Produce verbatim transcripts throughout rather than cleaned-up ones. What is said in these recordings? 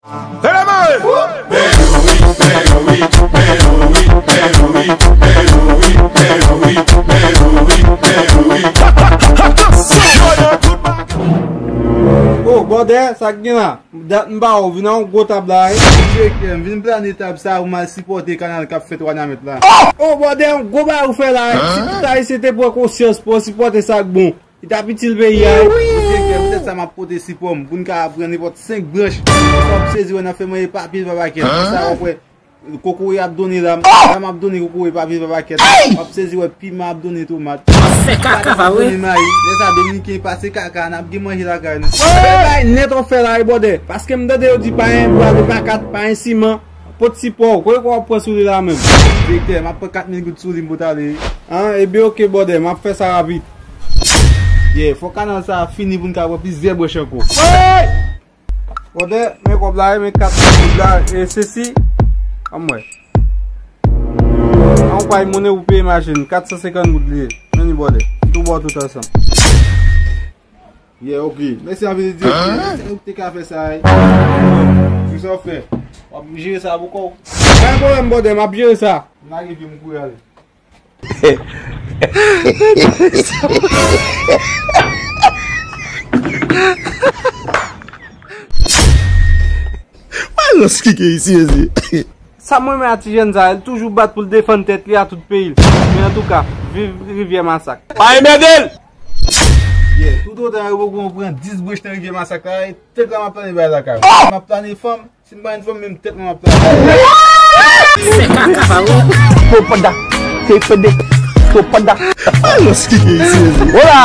Eleman! Oh, bòdè, sa k gen la? Dat m pa wè w vin nan yon gwo tab la, wi. Direktè, m vin plane tab sa pou m al sipòte kanal k ap fèt Wanament la. Oh, bòdè, yon gwo bagay ou fè la, wi. Si tout Ayisyen te pran konsyans pou yo sipòte sa k bon, li t ap itil peyi a, wi. Direktè, poutèt sa m ap pote sipò m pou n ka pran nenpòt senk branch. W ap sezi wè n ap fè manje pa pil pa pakèt. Sa w ap wè, kokoye ap donnen lam, lam ap donnen kokoye pa pil pa pakèt. W ap sezi wè piman ap donnen tomat. Fè kaka pa vre. Donnen mayi. Lè sa Dominiken pase kaka, n ap gen manje lakay nou. Bèl bagay nèt w ap fè la, wi, bòdè. Paske m tande yo di pa gen bwa, pa kat, pa gen siman. Pot sipò, kote w ap pran sou li la menm? Direktè, m ap pran kat mil goud sou li, m pot ale, wi. An, ebyen oke, bòdè, m ap fè sa rapid. Yeah, fò kanal sa a fini pou n ka pran plizyè branch ankò. Bòdè, men kòb la, men kat mil goud la, e sesi. Ann wè. An, yon pay monnen pou peye machin, kat san senkant goud li ye. Men li, bòdè. Tou bò tout ansanm. Yeah, ok. Mèsi anpil, direktè. Se nou ki te ka fè sa, wi. Ki sa w fè? W ap jere sa pou kò w? Pa gen pwoblèm, bòdè, m ap jere sa. M lage pye m kouri ale. Alòs ki gen isi, mezye. Sa m renmen a ti jèn sa, l toujou bat pou l defann tèt li a tout peyi l. Men antouka, viv Rivyè Masak. Pa enmède l! Yeah, toutotan yo poko pran dis branch nan Rivyè Masak la, e tèt la m ap plane bay lakay. M ap plane fanm, si m pa jwenn fanm, menm tèt mwen m ap plane. Fè kaka pa wè. Fo panda, fo pede, fo panda. Alòs ki gen isi, mezye. Hola!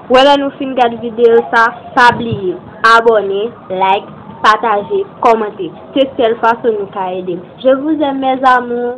Wè lè nou fin gad videyo sa, pa bliye abòne, like, pataje, kòmante. Se sèl fason nou ka ede m. Je vous aime, mes amours.